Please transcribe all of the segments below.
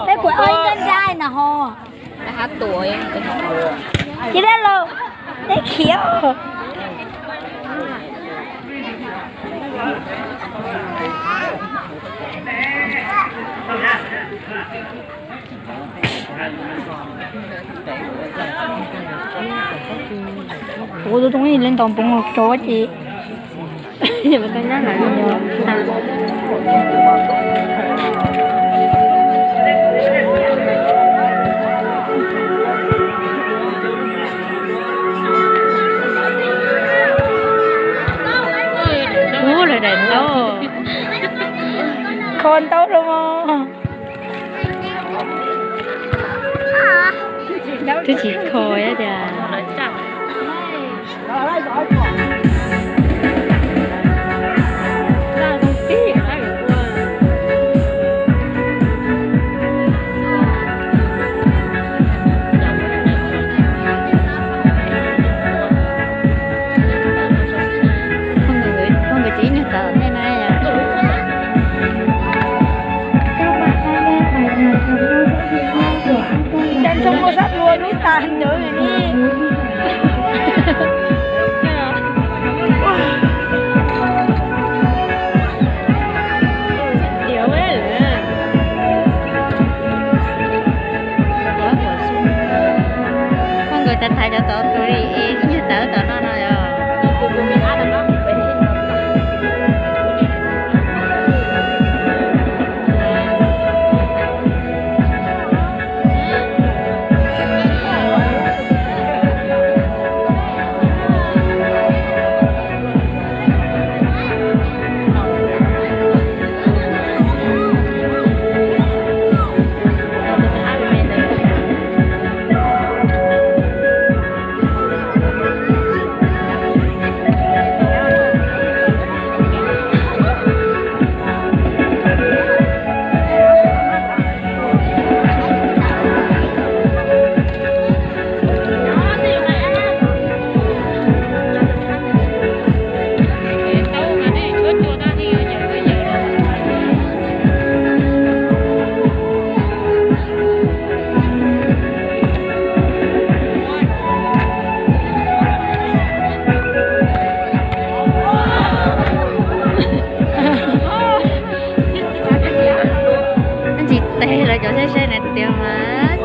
Peb puas ua ib nrab nrab na ho. Ces dab laug, neb khiav. Ua tus tub leej tau npoo tso ces. Ub, lawv daim ntaub. Kho ntaub rau mog. Twb tsis kho tias. Poj nkawd tsis ib nyuag tawv tej no. Cas ntxhoo ua sab dua lub tas ntawd li. Poj nkawd txhais txhais cov tod tus li es ib nyuag tawv tom no no yog. Tsis tes lawv cov saib saib na tiag mas.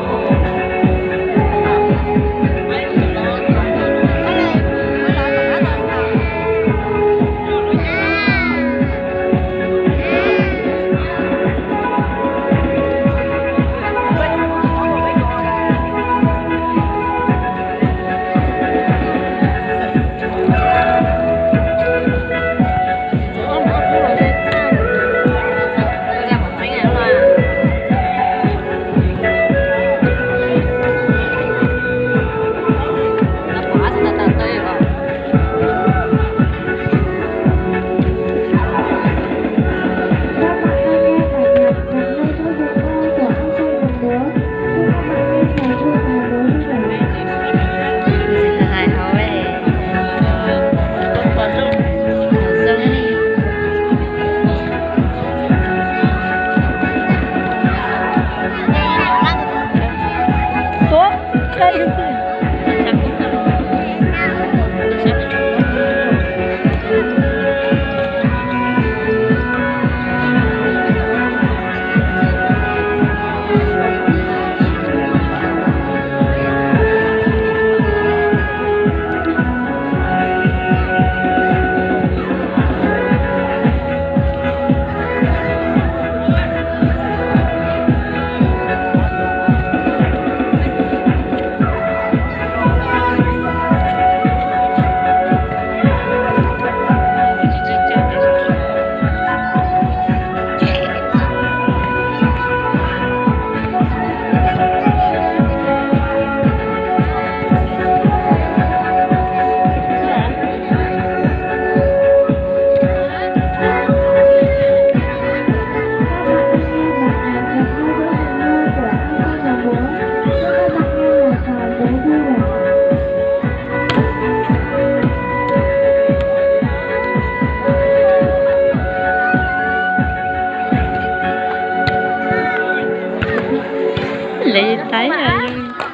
Lawv tais